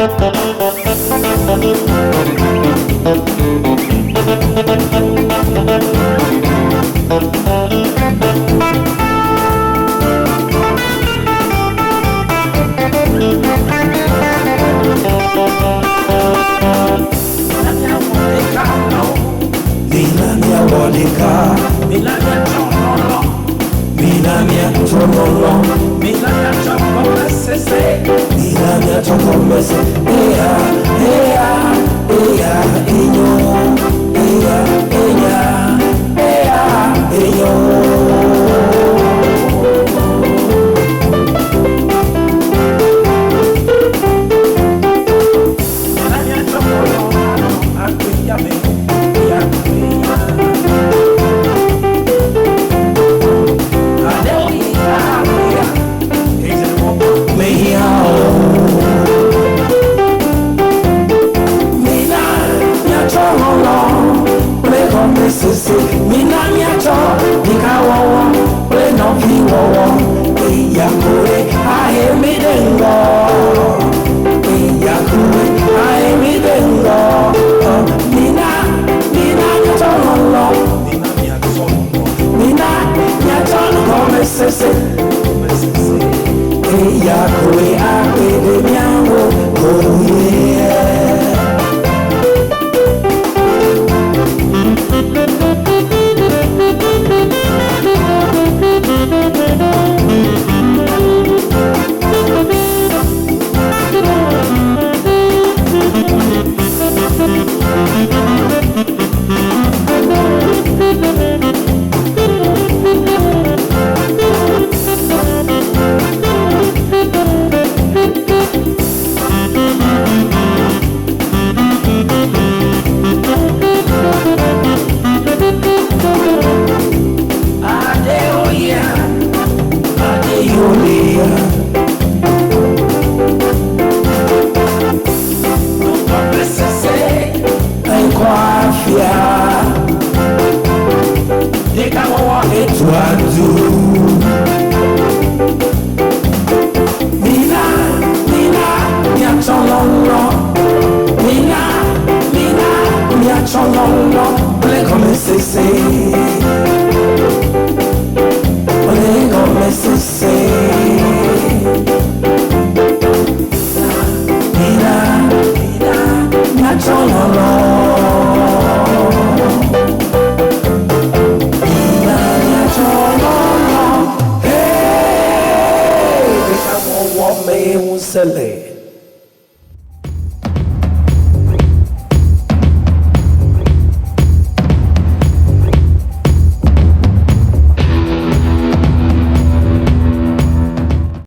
Mina míawɔ ɖeka. Mina míatsɔ lɔlɔ̃. Mina míatsɔ lɔlɔ̃. Mina míatsɔ gɔmesese. Mina míatsɔ gɔmese. Eya, eya, eya, enyo. Eya, eya, eya, enyo. Mina míatsɔ lɔlɔ̃ anɔ agbea me. Eya, eya. Aɖewo yi agbea. Eye wɔwɔ Mehiã o. Mina míatsɔ lɔlɔ̃ kple gɔmesese. Mina míatsɔ ɖekawɔwɔ kple nɔviwɔwɔ. Eya koe ahe mí ɖe ŋgɔ. Eya koe ahe mí ɖe ŋgɔ. Mina, mina míatsɔ lɔlɔ̃. Mina míatsɔ lɔlɔ̃. Mina míatsɔ gɔmesese. Gɔmesese. Eya koe akpe ɖe mía ŋu. Oh yeah. Adeoya, Adeoya. Gɔmesese. Nkwafia, Ɖekawɔwɔ. Etuadu. Mina, mina, miatsɔ lɔlɔ. Mina, mina, miatsɔ lɔlɔ. Kple gɔmesese. Kple gɔmesese. Mina, mina, miatsɔ lɔlɔ. Mina, miatsɔ lɔlɔ. Hey, ɖekawɔwɔ mee ŋusẽ le.